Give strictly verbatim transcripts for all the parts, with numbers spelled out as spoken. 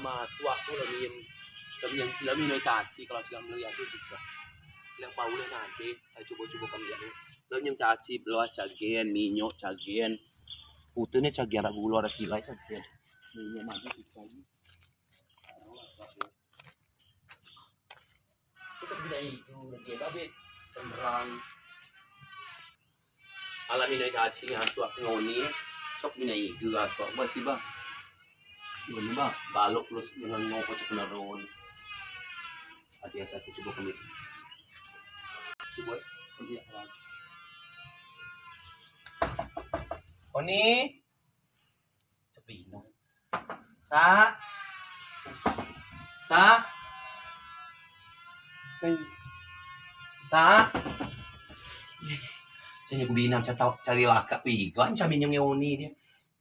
Masuak ku lem minoi caci kalau siap melihat tu sudah. Lek pau lek nanti, ai cubo-cubo kami lihat. Lem minoi caci, beluas cagen, minyok cagen. Putih ne cagen, rak gulo, rak silai cagen. Minyok madu cagen. Tetep guna itu, dia babit. Penerang. Alah minoi caci ngasuak ngoni. Cok minoi igu ngasuak ba si ba. Ngoni ba, balok terus dengan ngoko cok neron. Ati asa aku cubo kami. Cubo kami. Oni. Cepinong. Sa. Sa. Sa. Cari ku binang, cari tau, cari lakak ku igan, cari minjem ngeoni dia.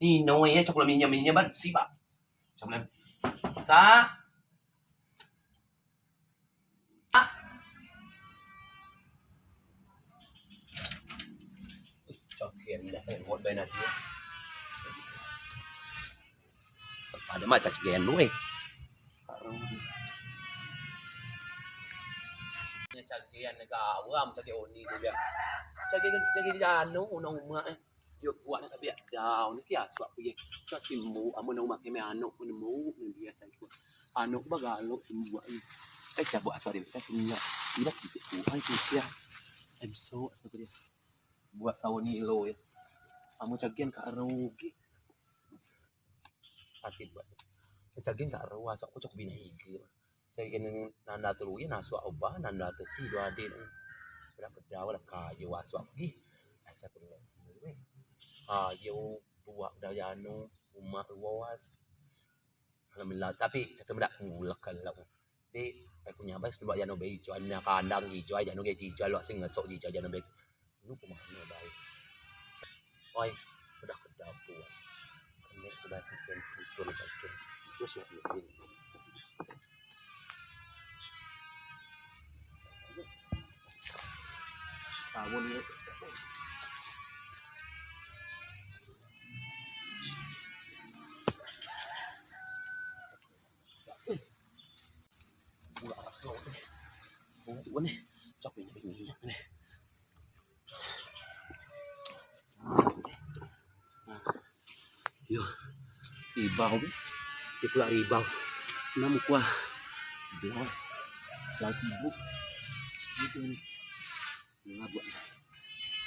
Nino ya, cak pula minjem, minjem ban, si ba. Cak pula. Sa. Cokin dah ngot bae nanti. Ade mah cas gen lu eh. Cagen gawa, cagen oni dia. Cagen, cagen jano, unang umak eh. Yo buak nak biak daun ni kia suak ku ye. Cak simbu, amun nak umak keme anok pun nemu, ni dia cak ku. Anok ba galok simbu ni. Eh, cak buak suak dia, cak simbu. Ida kisik ku, ai kisik ya. Em so, suak dia. Buak sawo ni lo ya. Amun cagen ka rugi. Atit buak. Cagen ka rugi, suak ku cok bina ige. Cagen nanda telu ya, nasuak oba, nanda tesi dua ade. Dak kedau lah kayo wasuak gi. Asa ku dulu sini weh. Kayo buak dayano, umak luas. Alhamdulillah, tapi cak dak ngulek kalau. Di, aku nyabai sebab jano be ijo, ane kandang ijo, jano ge ijo, lok sing ngesok ijo, jano be. Lu kemano bae? Oi, udah ke dapur. Kene udah ke pensi, udah cakin. Terus ya, mungkin. Sabun ni. Buak asok ni. Buak ni. Cok minyak, minyak ni. Yo, ribau ni. Dia pula ribau. Enam kuah. Belas. Lau sibuk. Gitu ni. Ngabuk.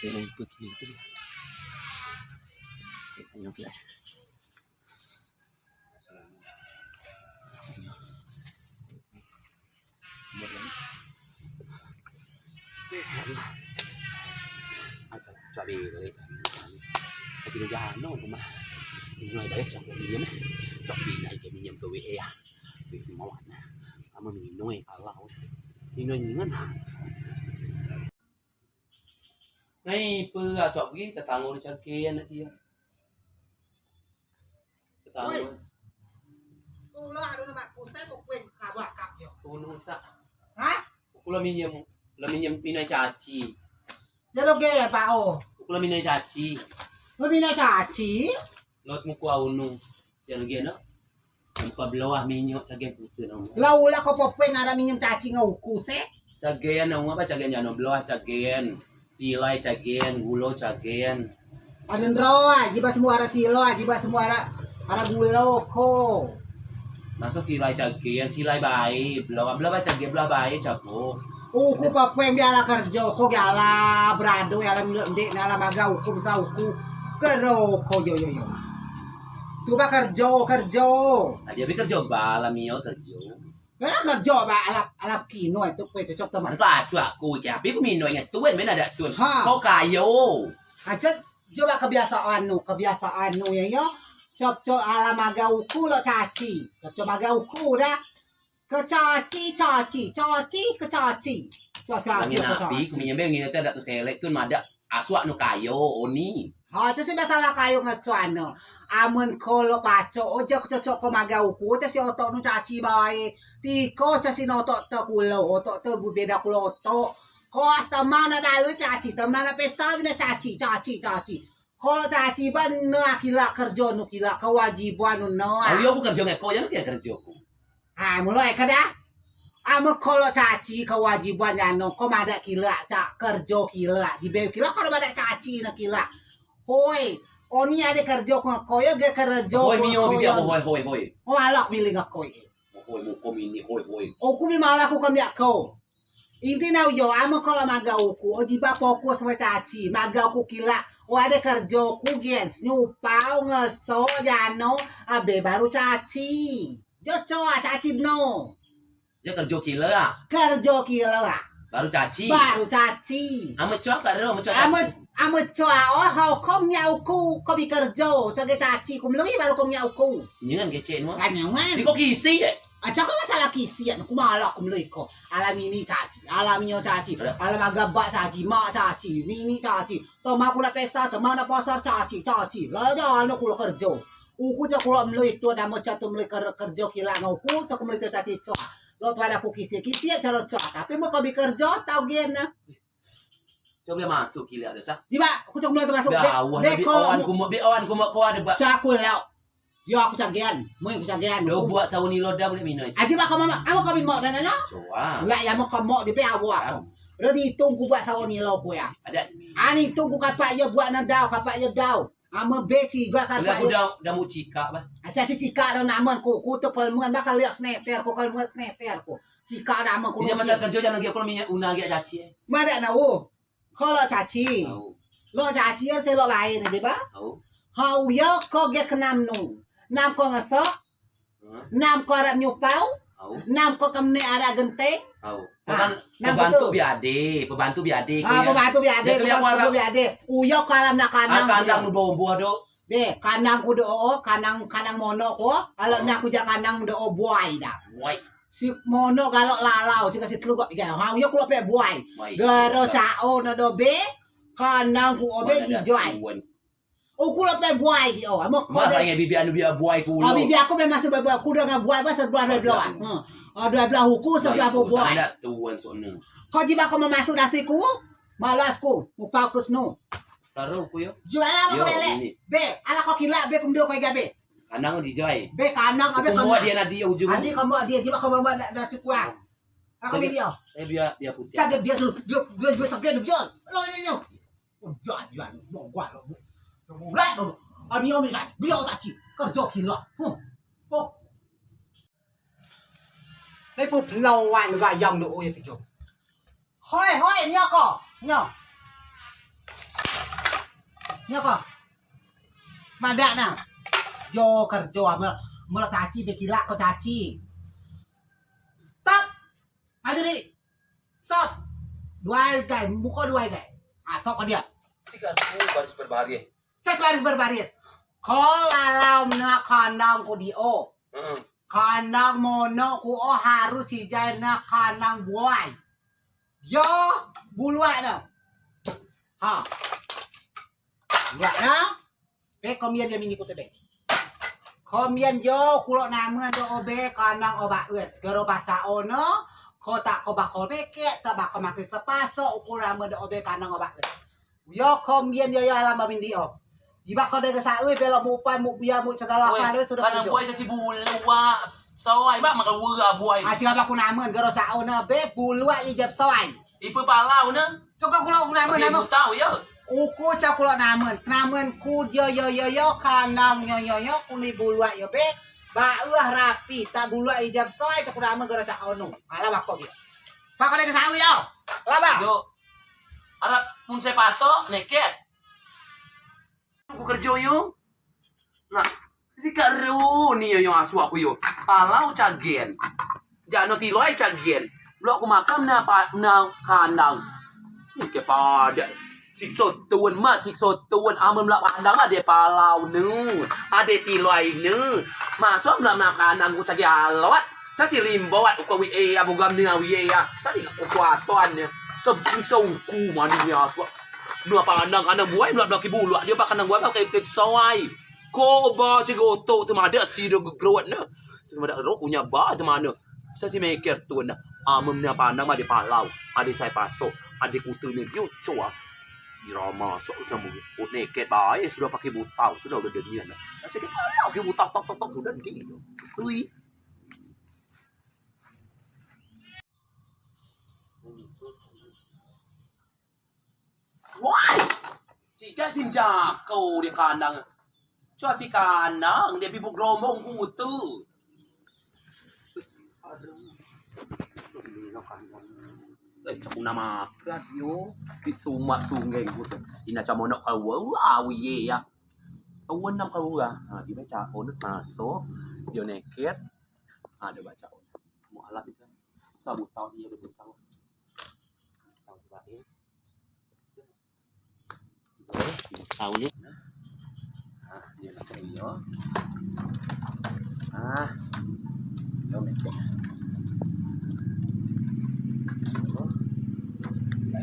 Yang ikut gitu. Yang ikut. Cak bilai. Cak bilai jano rumah. Minoi daya cak minjem. Cak bilai ke minjem ke W A ya. Di semua na. Ama minoi kalau. Minoi ngen. Nai pe asok gi tetanggo ni cagen dia. Tetanggo. Woi. Ulo adu nama kusai ko kuen kabak kap yo. Unu sa. Hah? Uku lo minjem, lo minjem minoi caci. Jalo ge ya, Pak, oh. Uku lo minoi caci. Lo minoi caci? Lot muku unu. Jalo ge no. Muku beloa minyo cagen putih no. Lau lah ko popeng ada minjem caci ngan uku se. Cagen no apa cagen jano beloa cagen. Silai cagen, gulo cagen. Ade nro, ah, jibeak semua ara silai, jibeak semua ara, ara gulo ko. Maso silai cagen, silai bae, belau, belau bae cagen, belau bae capo. Uku papueng bi ala kerjo, ko gi ala berado, ala mendek, ala magea uku, mesa uku. Kero ko, yo, yo, yo. Tu ba kerjo, kerjo. Ade bi kerjo ba, ala mio kerjo. Kerjo ba, ala, ala kino, tu kue cocok teman. Anu asuak ku, tapi ku mino ingat tun, men ade tun. Ha. Ko kayo. Aja Jo ba kebiasaan nu, kebiasaan nu ya, yo. Cop-cop ala magea uku lok caci. Cop-cop magea uku da. Kecaci, caci, caci, kecaci. Cop si aki kecaci. Ku minjem be ngine te dak tu selek tun madeak asuak nu kayo, oni. Ha, tu si biaso lah kayo ngecuan nu. Amen ko lok pacok, o jo cocok ko magea uku, o jo si otok nu caci bae. Tiko jo si no otok te kulo, otok te beda kulo otok. Ko ah teman nak dalu caci, teman nak pesta bina caci, caci, caci. Ko lok caci ba ne akilak kerjo nu kilak kewajiban nu no. Au yo ku kerjo ngen ko, jano kiro kerjo ku. Ah, muloi ke dah. Amen ko lok caci kewajiban jano, ko madeak kilak, cak kerjo kilak, jibeak kilak, ko madeak caci ne kilak. Hoi, oni ade kerjo ko, ko yo ge kerjo. Hoi, ko, mio ko bibia yo. Hoi, hoi, hoi. Oh, alak miling ko. Hoi, muko mini, hoi, hoi. Uku bi malah uku kemliak ko. Inti ne uyo, amen ko lok magea uku, o jibeak fokus ba caci, magea uku kilak, o ade kerjo uku, gens, nyupau, ngeso, jano, abe baru caci. Jo coa caci beno. Jo kerjo kilak. Kerjo kilak. Baru caci. Baru caci. Amen coa kak reo, amen coa caci. Amen, amen coa, o, hau ko nyak uku, ko bi kerjo, coa ge caci, ko melei baru ko nyak uku. Nyen kecek nu. Kan nyen. Siko kisi ye. Aca ko masalah kisian, ku malah ku melei ko. Alam ini caci, alam iyo caci, alam agabak caci, mak caci, nini caci. Temau ku nak pesta, temau nak pasar caci, caci. Lah, jano ku lok kerjo. Uku cak ku lok melei tu, dah mecak tu melei ker-, kerjo kilak ngen uku, cak ku melei tu caci coa. Lok tu ade ku kisi, kisi cak lok coa. Tapi mau ko bi kerjo, tau gen ne. Coa be masuk kilak tu, sah. Jibeak, uku cak ku melei tu masuk. Be, be, awan, be, ko awan lok ku mok, be, awan ku mok ko ade ba. Cak ku lok. Yo, uku cagean, moi uku cagean. Do buak sawo nilo da buliak minoi. Aji ba ko mama, amo ko bi mok da nano. Coa. Lah, ya mok ko mok di pe awak. Ro diitung ku buak sawo nilo ku ya. Ade. Ani itung ku kapak yo buak ne dau, kapak yo dau. Amo be ciga kapak yo. Udah, udah mau cikak ba. Aca si cikak do namen ku, ku tu pelmen ba kaliak seneter ku, kaliak seneter ku. Cikak namen ku. Ina masa kerjo jano gi aku minyak una gi caci. Madeak ne, oh. Ko lok caci. Au. Lok caci, yo celok bae ne, ba? Au. Hau yo ko ge kenam nu. Nam ko ngesok. Hah? Nam ko arap nyupau. Au. Nam ko kemne arap genteng. Au. Ah, kan nam pebantu betul. Bi ade, pebantu bi ade, ah, ko ya. Pebantu bi ade, dia keliak pebantu warap. Bi ade. Uyo ko alam nak kanang. Ah, kanang nu bombo do. De, kanang ku do o, kanang, kanang monok ko. Alam nak ku ja kanang do o buai da. Buai. Si monok galok lalau, si kasih teluk igai. Ha, uyo ku lok pe buai. Gero cao ne do be, kanang ku o be jijai. Uku lok pe buai di o. Amo ko de. Bibia anu bibia buai ku. Ah, bibia aku memang sebelah buai. Ku dengan buai ba sebelah dua belah. Ha. Ah, dua belah uku sebelah buai. Ko jibeak ko memasuk dasi ku, malas ku, mupau ke senu. Taruh ku yo. Jual lah ko belek. Be, ala ko kilak be, kumdo ko igai be. Kanang di jai. Be kanang abe kanang. Kumbo dia nadi ujung. Adi kumbo dia, jibeak kumbo nak da sikuang. Aku video. Eh, biar, biar putih. Cabe biar tu, biar, biar, biar cabe biar. Lo ni ni. Udah, udah, lo gua lo. Mulai lo. Ani om sa, biar tak ci. Kerjo kilak. Huh. Oh. Ni pu pelawan gayang do oi tiga. Hoi, hoi, nyo ko. Nyo. Nyo ko. Madeak ne. Jo kerjo, amen, amen lok caci, be kilak ko caci. Stop. Maju di. Stop. Duai igai, muko duai igai. Ah, stop ko dio. Si kan baris berbaris. Ces baris berbaris. Ko lalau ne kandang ku di o. Heeh. Kandang monok ku o harus ijai ne kandang buai. Yo, buluak ne. Ha. Buluak ne. Be kombien yo mini ku tebe. Kombien yo ku lok namen do o be kandang o baes. Gero ba cao ne, ko tak ko bakol peket, tak bakol makei sepaso, ku namen do o be kandang o baes. Yo kombien yo, yo alam ba mindi o. Jibeak ko de kesaui, belok mupai, muk bia, muk segalo hal, sudo. Kandang buai sesi buluak, sawai, mak makan wura buai. Aci ba ku namen, gero cao ne be, buluak ijai sawai. Ipe palau ne? Coba ku lok namen, namen. Tau yo. Uku cak ku lok namen. Namen ku yo, yo, yo, yo, kandang yo, yo, yo, kuni buluak yo be. Bae rapi, tak buluak ijai sawai, cak ku namen gero cao ne. Alah bako dio. Bako de kesaui yo. Alah ba. Yo. Arap pun saya pasok, neket. Ku kerjo yo. Nah, si kak ru ni yo, yo asuak ku yo. Palau cagen. Jano tiloi cagen. Lok ku makan mena pa, mena kandang. Ni ke padeak. Sikso tun, mak sikso tun. Amen melak kandang ade palau ne. Ade tiloi ne. Masuk melak, melak kandang ku cagen alot. Casi limbot, uku wi e, abu gam ne wi e. Casi kekuatan ne. Seb sikso uku mani asuak. Nua pandang kandang buai, belak belak ki buluak, dio ba kandang buai, ba ke, ke sawai. Ko ba cik otok tu madeak si do gegrot ne. Tu madeak ro kunya ba tu mano. Sa si meker tu ne. Amen ne pandang ade palau, ade sai pasok, ade kute ne dio coa. Irama sok kamu. Ut neket bae sudo pakei butau, sudo udah denian. Cik palau ke butau tok tok tok sudo dio. Sui. Woi, si Jasim jako di kandang. Cua si kandang, dia pibuk gerombong kute. Eh, cakuna makan yo. Di sumak sungai kute. Ina camonok kau, wah, awie ya. Kawan nam kau, wah. Ha, dia baca on masuk. Dia neket. Ha, dia baca on. Mau alat itu. Sabut tau dia, dia tau. Tau coba, eh. Tau ni. Ah, dia nak cari yo. Ah. Yo, mecek.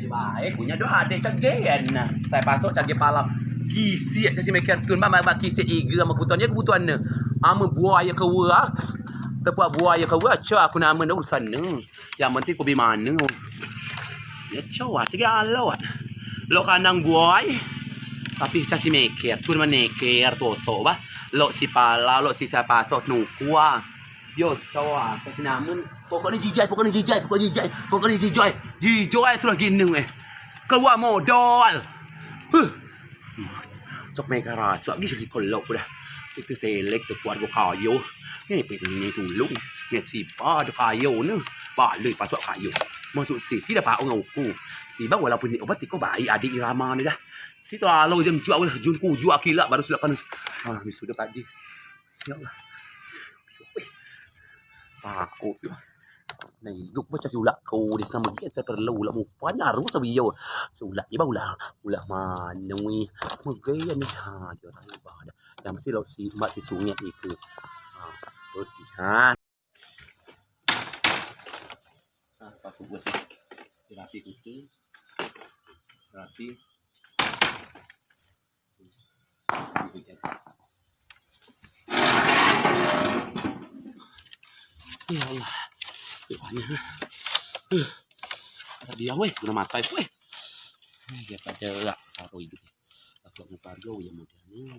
Baik, punya doa ade cagen. Nah, saya pasok cagen palam. Kisik, saya si meker tun, bang, bang, kisik iga sama kebutuhan. Ya, kebutuhan ne. Ama buah ya kewa. Tepuak buah ya kewa. Cak, aku nama ne urusan ne. Yang penting ku bi mane. Ya, coa, cegi alot. Lok kandang buai. Tapi casi meker, tun meker, toto, bah. Lok si pala, lok si sapasok, nukua. Yo, coa, casi namen. Pokokne jijai, pokokne jijai, pokokne jijai, pokokne jijai. Jijai terus gini, eh. Keluar modal. Huh. Cok mega raso, gi si kelok dah. Itu selek tu kuat go kayo. Ni pe ni tulung. Ni si pa do kayo ni. Baloi pasok kayo. Masuk si, si dah pao ngen uku. Si ba walaupun ni obat tiko baik adik irama ni dah. Si tu alo jam juak udah jun ku juak kilak baru silakan. Ah, ni sudah pagi. Ya Allah. Wih. Takut lah. Nah, idup macam si ulak ko di sana mesti terperlu ulak mupan harus sabi yo. Si ulak ni ba ulak, ulak manui. Mungkin ni ha dia tanya ba ada. Yang mesti lok si mak si sungai ni ke. Ha, berarti ha. Ha, pasuk bos ni. Rapi kutu. Rapi. Ya Allah. Rupanya. Ada dia weh, guna matai weh. Dia pada lah, taruh hidup. Aku mau kargo ya mudah ni.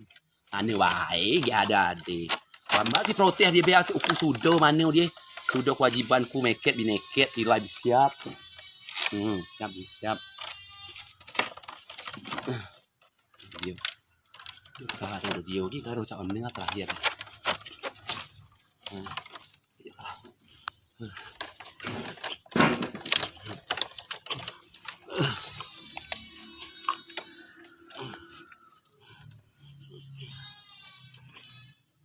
Ane wae, gak ada ade. Tambah si protes dia biasa uku sudo mana dia. Sudo kewajiban ku meket, bineket, tilai bisiap. Hmm, siap, siap. Dio. Salah ada dio gi karo cak menengah terakhir. Hmm.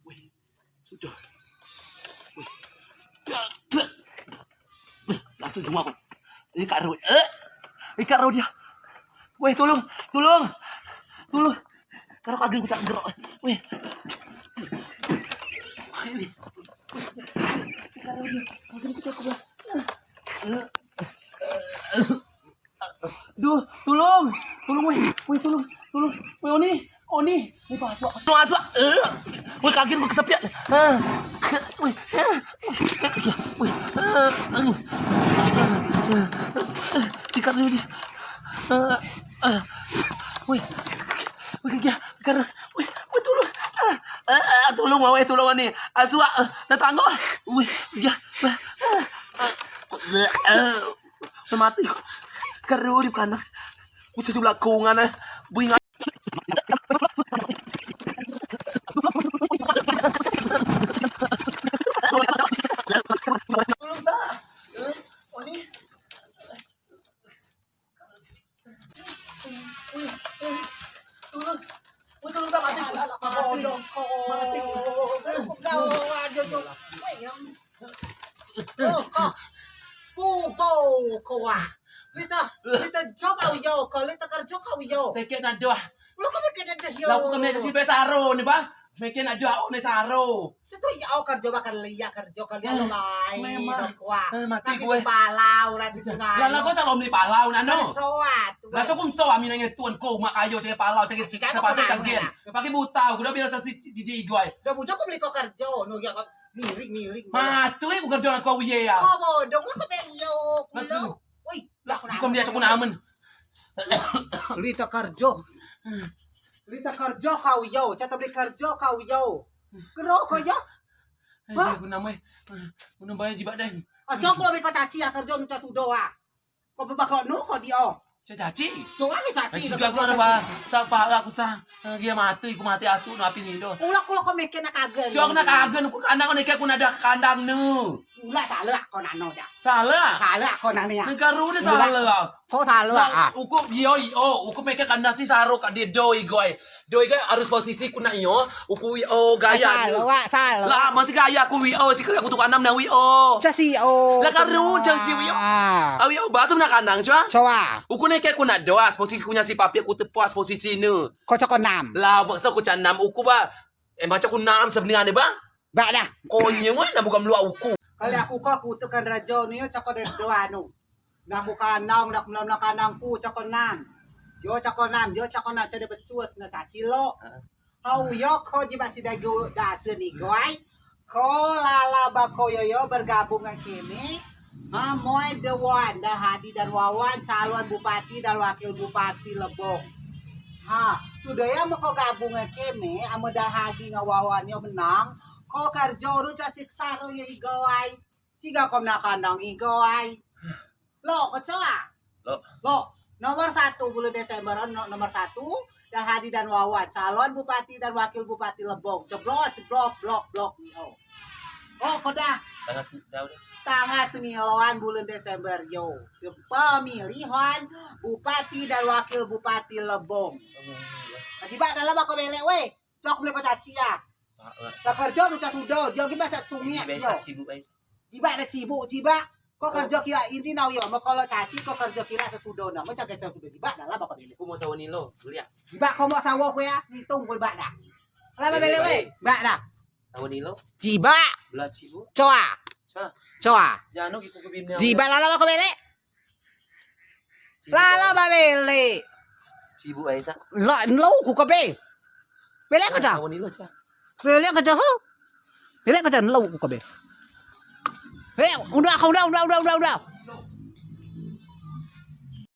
Weh, sudah. Weh. Langsung jumpa aku. Ini Kak Rudi. Eh, ini Kak Rudi. Weh, tolong, tolong, tolong. Karo kagak ku tak gerak. Weh. Weh. Kak Rudi, kagak ku tak gerak. Duh, tulung. Tulung, weh. Weh, tulung. Tulung. Weh, Oni. Oni. Ni, Pak, Pak. Tulung, Pak. Eh. Weh, kaki aku kesepian. Ah. Weh. Weh. Ah. Aduh. Ikat dulu, dia. Ah. Ah. Weh. Weh, kaki. Kar. Weh. Weh, tulung. Ah. Ah, tulung, weh, tulung, ni. Asua. Ah. Tetangga. Weh. Ya. Ah. Ah. Mati. Karo di kanak. Ucah si belakungan, eh. Bui ngan. Tulung, Sa. Eh, Oni. Tulung. Tulung, Sa, mati. Mati. Mati. Kau aja, Jok. Weh, yang Oh, ko. Pupo ko ah. Lita, lita job au yo ko, lita kerjo kau yo. Teket nadoh. Lo ko meke nadoh yo. Lah, aku kemia si besaro ni, bah. Meke nadoh au ni saro. Cetu ya au kerjo makan lia kerjo kau lia lo lai. Memang. Kuah. Eh, mati gue. Palau nanti tunai. Lah, lah, kau calon beli palau, nano. Soat. Lah, cukup so, ami nanya tuan kau, mak kayo, cari palau, cari siapa, cari kagian. Pakai buta, udah biasa si, si, di, di, iguai. Dah bujang kau beli kau kerjo, no ya kau. Miring, miring. Matu, eh, bukan jalan kau, ye, ya. Kau bodong, lo kau belok. Matu. Woi, lah, bukan dia cakun amen. Lita kerjo. Lita kerjo kau, yo. Cata beli kerjo kau, yo. Kero kau, yo. Eh, hah? Guna mai. Guna bayar jibak deh. Ah, cok, kalau beli kau caci, ya, kerjo minta sudo, ah. Kau bebak lo nu, kau dia. Caci. Coa ni caci. Juga aku ada bah. Sapa aku sah. Dia mati, aku mati asu no api ni do. Ulak ulak ko meke nak kagen. Cok nak kagen, aku kandang ni, aku nak dah kandang nu. Ulak salah ko nano dah. Salah. Salah ko nano ya. Negara udah salah. Ko salah ah. Uku yo yo, uku meke kandang si saro kak dia do igai. Do igai harus posisi ku nak iyo. Uku wi o gaya. Salah wak salah. Lah masih gaya aku wi o si kali aku tukar enam na wi o. Casi o. Lah karu casi wi o. Awi o batu nak kandang cua. Coa. Uku neke ku nak doas posisi ku nya si papi aku tepuas posisi ne. Ko coko enam. Lah maksa ku cak enam uku ba. Eh macam ku enam sebenarnya ne ba. Bak dah. Konyong oi nak buka meluak uku. Kali aku ko aku tekan raja ni coko de doa nu. Nak ku kandang nak melam nak kandang ku coko enam. Jo coko enam jo coko enam cade becus na caci lo. Hau yo ko jibeak si dagu dase ni goi. Ko lala bako yo yo bergabung ngen keme. Amoi Dewan Dahadi dan Wawan calon bupati dan wakil bupati Lebong. Ha, sudo yo meko gabung ngen keme ame Dahadi ngen Wawan yo menang. Ko kerjo ru cak siksa ru yo igoi. Ciga ko nak kandang igoi. Lo kecoa. Lo. Lo. Nomor satu bulan Desember no, nomor satu Dahadi dan Wawan calon bupati dan wakil bupati Lebong. Ceblok ceblok blok blok ni o. Oh ko dah. Tanggal sembilan. Tanggal sembilan bulan Desember yo. Pemilihan bupati dan wakil bupati Lebong. Jibeak dalam bako belek weh. Cok beli ko caci ya. Sekerjo tu cak sudo dio jibeak sat sumit dio. Jibeak da cibuk jibeak. Ko kerjo kira inti nau yo. Meko lo caci ko kerjo kira sesudo na. Mecak kecak sudo jibeak dalam bako belek. Ku mau sawo nilo. Jibeak ko mau sawo ku ya. Ngitung ku jibeak dah. Lama belek weh. Jibeak dah. Sawo nilo. Jibeak. Belah cibuk. Coa. Coa. Coa. Jano gitu ku bim. Jibeak lala bako belek. Lala ba belek. Sibuk ai sa. Lo lo ku ko be. Belek ko cak. Sawo nilo cak. Belek ko cak ho. Belek ko cak lo ku ko be. He, udah udah udah udah udah udah.